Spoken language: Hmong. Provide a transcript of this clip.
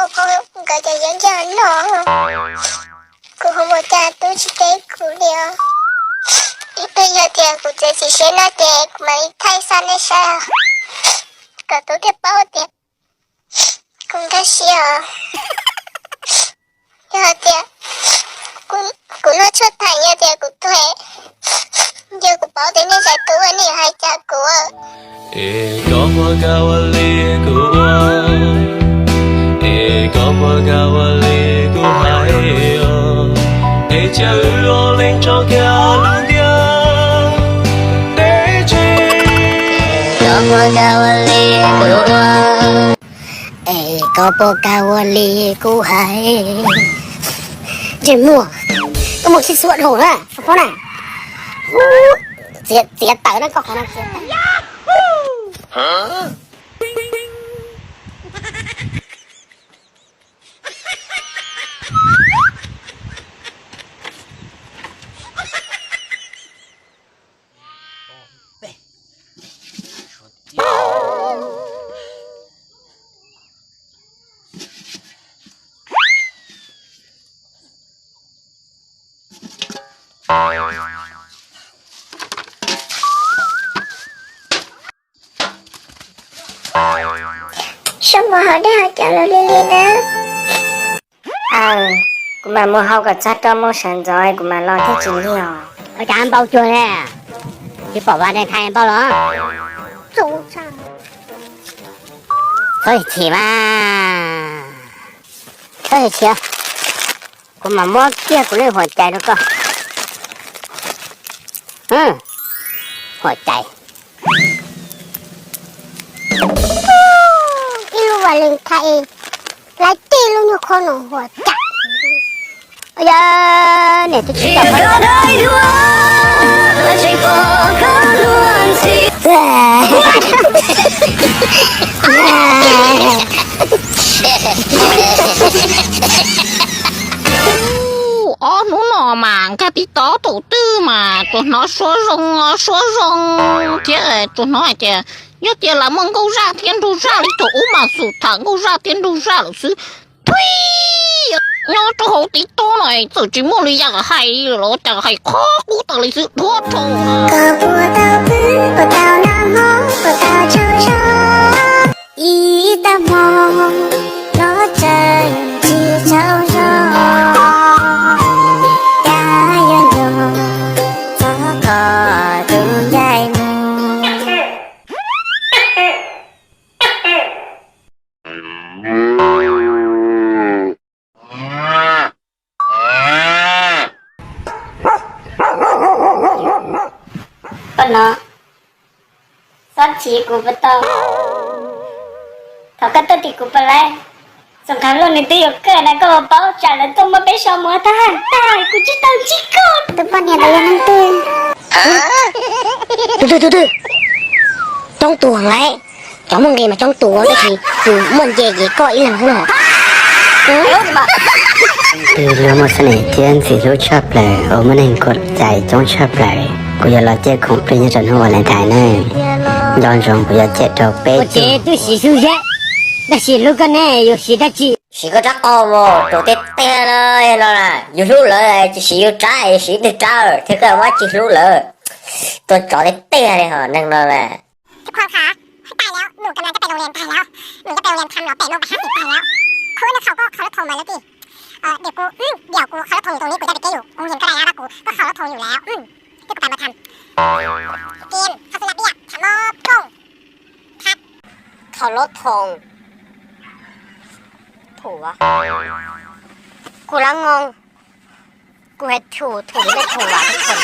Nkawd cov yeeb yog no, kuv hu mus cas tub tsis teb kuv li os. Ib pliag yog tias kuv txiav txim siab no ces kuv mam li thaij xa nej saib, kom tub thiaj paub tias kuv nkag siab os. Yog tias kuv noj tshuaj tag, yog tias kuv tuag, yog kuv paub tias nej zais tub ua niam hais cas kuv. Es koj puas kam ua li kuv ua? Es koj puas kam ua li kuv hais os? Es cia wb ua leej tso kiag lub ntiaj teb tsis. Koj puas kam ua li kuv ua? Es koj puas kam ua li kuv hais? Ntsej muag, koj muaj khib xuab dhau na, fob na. Txiav, txiav tawm na koj qhov no txiav tawm. Sab mos hauv dej ho cov lus li li na. Aw, kuv mam mus hau kom txog rau moo sawv ntxov kuv mam los thiaj tsis lig os. Ua cas npau cuag ne? Tsis pom Valentine npau los? Txhob chim mas. Txhob chim, kuv mam muab kiag kuv lub huam cai rau koj. Huam cai. Ib lub Valentine, lawv tej lub nyuag khob no huam cai. Yog niam tus tsis tau. Ob hnub no mas nkag TikTok thaum twg mas tsuas hnov suab zoo suab zoo thiab, tsuas hnov hais tias yog tias lawv muaj nkauj zaj thiab nraug zaj li thaum ub mas xum tham nkauj zaj thiab nraug zaj lawm xwb. Thuib, nyob rau hauv TikTok no txawm tsis muaj li yam hais los cas hais qhov qub tas li xwb, dhuav rau. Ib tag hmo los tseem tsis tsaug zog, cas yuav nyob txog koj tus ncaim mus. Koj no, txhob chim kuv puas tau? Thaum koj tuaj tim kuv puas laib? Txoos qhov luaj nws twb yuav kawg na, koj puas paub tsam lawv tuaj muab peb so mus tag tag, kuv tsis tau ntsib koj. Tus poj niam ntawd yog leej twg? Tus twg, tus twg? Coob tus lawm, cov muaj nqis mas coob tus, tab sis tus muaj nqis ces koj ib leeg xwb na. Twg luag muaj xab nim thiab ntxim hlub tshaj plaws uas muaj neeg khuv xim coob tshaj plaws, kuv yuav los ciaj khoom plig nyob rau hnub Valentine ne. Nco ntsoov kuv yuav ciaj rau peb tug. Twb siv xub zeb, tab sis hlub koj ne yus siv dab tsi? Siv koj rab qau mus rau tiag tiag no, yog no na yus hlub lawv tsis siv yus rab, siv twg rab thiab koj muab tsis hlub lawv. Tuag tsov tiag tiag li ho neeg no na. ทุกคนคะ ใกล้แล้ว หนูกำลังจะไปโรงเรียน ตายแล้ว หนูจะไปโรงเรียนทำเหรอ แปดโมงกับห้าสิบ ตายแล้ว คุณนักข่าวก็เคารพธงมาแล้วดิ เอ่อ เดี๋ยวกู อืม เดี๋ยวกูเคารพธงอยู่ตรงนี้ กูจะไปเก๊อยู่โรงเรียนก็ได้นะ ว่ากูก็เคารพธงอยู่แล้ว อืม ที่กูตามมาทัน กินข้าวสลัดเปียก แถมหม้อต้ม ครับ เคารพธง ถูกวะ กูละงง กูเห็นถูก ถูกหรือไม่ถูกวะทุกคน